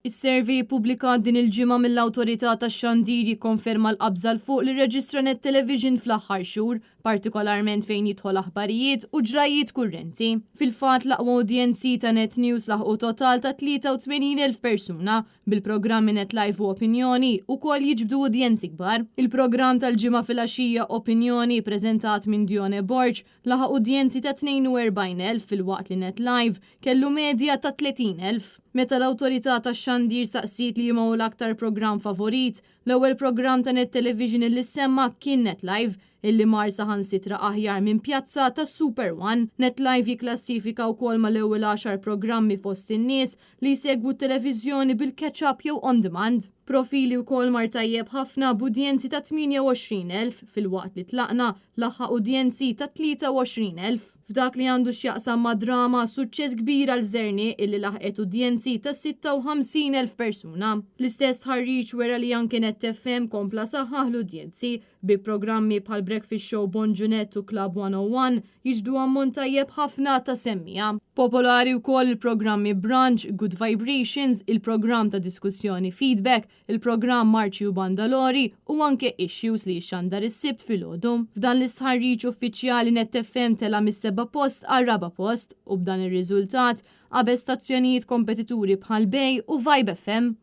Is-survey ippubblikat din il-ġimgħa mill-Awtorità tax-Xandir jikkonferma l-qabża 'l fuq li rreġistra Net Television fl-aħħar xhur, partikolarment fejn jidħol aħbarijiet u ġrajjiet kurrenti. Fil-fatt, l-aqwa udjenzi ta' Net News laħqu total ta' 83,000 persuna, bil-programmi Net Live u Opinjoni wkoll jiġbdu udjenzi kbar. Il-programm tal-Ġimgħa filgħaxija Opinjoni, preżentat minn Dione Borg, laħaq udjenzi ta' 42,000 filwaqt li Net Live kellu medja ta' 30,000. Meta l-Awtorità tax-Xandir saqsiet liema hu l-aktar programm favorit, l-ewwel programm ta' Net Television illi ssemma kien Net Live, illi mar saħansitra aħjar minn Pjazza ta' Super One. Net Live jikklassifika wkoll mal-ewwel għaxar programmi fost in-nies li jsegwu t-televiżjoni bil-catch-up jew on demand. Profili wkoll mar tajjeb ħafna b'udjenzi ta' 28,000 filwaqt li Tlaqna laħaq udjenzi ta' 23,000. F'dak li għandu x'jaqsam mad-drama, suċċess kbir għal Żerniq illi laħqet udjenzi ta' 56,000 persuna. L-istess stħarriġ wera li anke Net FM kompla saħħaħ l-udjenzi, bi programmi bħal Breakfast Show Bonġu Net u Club 101 jiġbdu ammont tajjeb ħafna ta' semmiegħa. Popolari wkoll il-programmi Brunch, Good Vibrations, il-programm ta' diskussjoni Feedback, il-programm Marċi u Bandalori u anke Issues li jixxandar is-Sibt filgħodu. F'dan l-istħarriġ uffiċjali Net FM tela' mis-seba' post għar-raba' post u b'dan ir-riżultat qabeż stazzjonijiet kompetituri bħal Bay u Vibe FM.